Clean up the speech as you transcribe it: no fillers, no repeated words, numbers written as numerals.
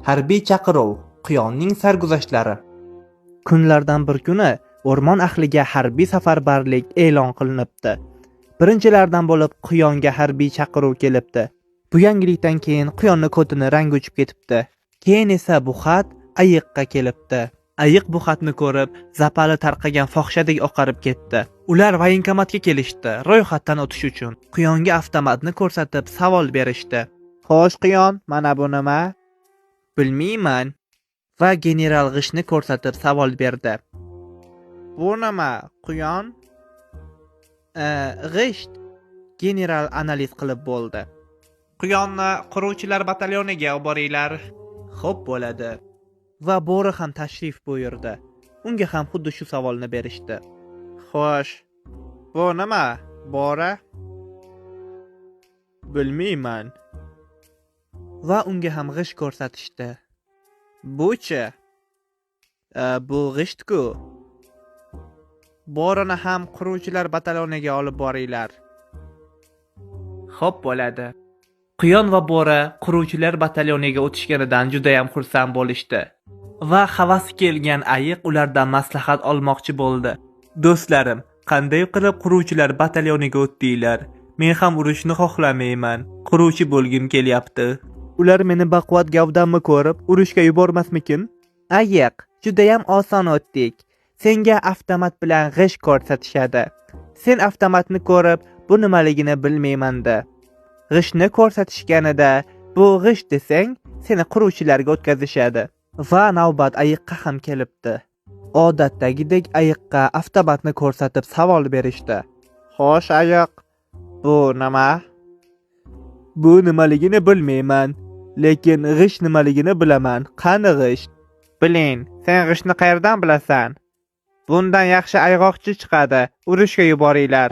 Harbiy chaqiruv, quyonning sarguzashtlari. Kunlardan bir kuni o'rmon ahliga harbiy safarbarlik e'lon qilinibdi. Birinchilardan bo'lib quyonga harbiy chaqiruv kelibdi. Bu yangilikdan keyin quyonni ko'tini rangi uchib ketibdi. Keyin esa bu xat ayiqqa kelibdi. Ayiq bu xatni ko'rib, zapali tarqagan fohishadek oqarib ketdi. Ular voyenkomatga kelishdi, ro'yxatdan o'tish uchun. Quyonga avtomatni ko'rsatib savol berishdi. "Xo'sh, quyon, mana bu nima?" "Bilmayman." Va general g'ishtni ko'rsatib savol berdi. "Bu nima, quyon?" G'isht." General analiz qilib bo'ldi. "Quyonni quruvchilar batalyoniga oboringlar." "Xo'p bo'ladi." Va bo'ri ham tashrif buyurdi. Unga ham xuddi shu savolni berishdi. "Xo'sh, bu nima, bo'ri?" "Bilmayman." Va unga ham g'isht ko'rsatishdi. "Bu-chi?" Bu g'isht-ku." "Bo'rini ham quruvchilar batalyoniga olib boringlar." "Xo'p bo'ladi." Quyon va bo'ri quruvchilar batalyoniga o'tishganidan juda ham xursand bo'lishdi. Va havasi kelgan ayiq ulardan maslahat olmoqchi bo'ldi. "Do'stlarim, qanday qilib quruvchilar batalyoniga o'tdinglar? Men ham urushni xohlamayman. Quruvchi bo'lgim kelyapti. Ular meni baquvvat gavdamni ko'rib, urushga yubormasmikin?" "Ayiq, juda ham oson o'tdik. Senga avtomat bilan g'isht ko'rsatishadi. Sen avtomatni ko'rib, bu nimaligini bilmayman de. G'ishtni ko'rsatishganida, bu g'isht desang, seni quruvchilarga o'tkazishadi." Va navbat ayiqqa ham kelibdi. Odatdagidek ayiqqa avtomatni ko'rsatib savol berishdi. "Xo'sh, ayiq, bu nima?" "Bu nimaligini bilmayman, lekin g'isht nimaligini bilaman. Qani g'isht?" "Biling, sen g'ishtni qayerdan bilasan? Bundan yaxshi ayg'oqchi chiqadi. Urushga yuboringlar."